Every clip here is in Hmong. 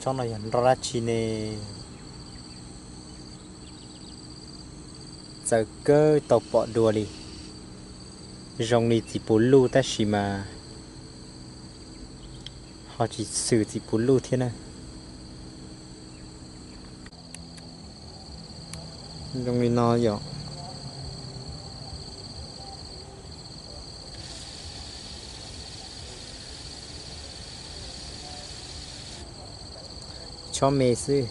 Tsob no yog nroj dab tsi ne? Txawv kawg tau pom dua li. Zoo li txiv puv luj tab sis mas ho tsis xwm txiv puv luj thiab na. Zoo li no yom. Chob me xwb.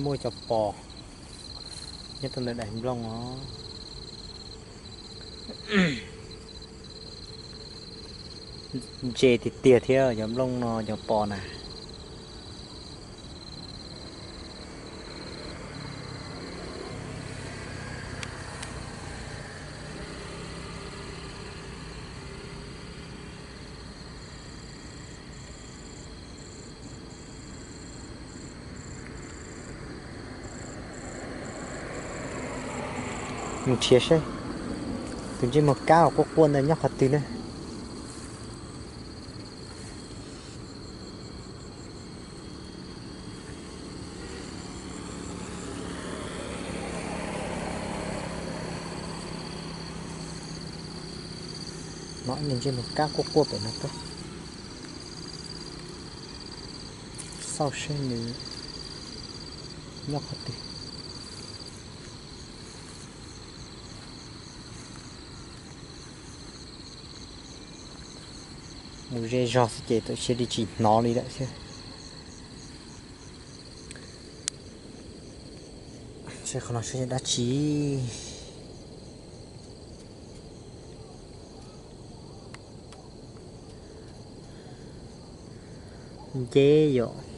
Muaj cov pos nyob rau ntawm daim nplooj os. Ntse tiag tiag thiab cov nplooj no cov pos na. Mus nrhiav seb tus ntsej muag kab uas quaj quaj ntawd nyob qhov twg na. No ib niag ntsej muag kab quaj quaj pem no tuaj. Xauj seb nws nyob qhov twg. Mus ze zog xwb ces txawm sia li tsis hnov li lawm thiab. Seb qhov no seb dab tsi. Nceb yom.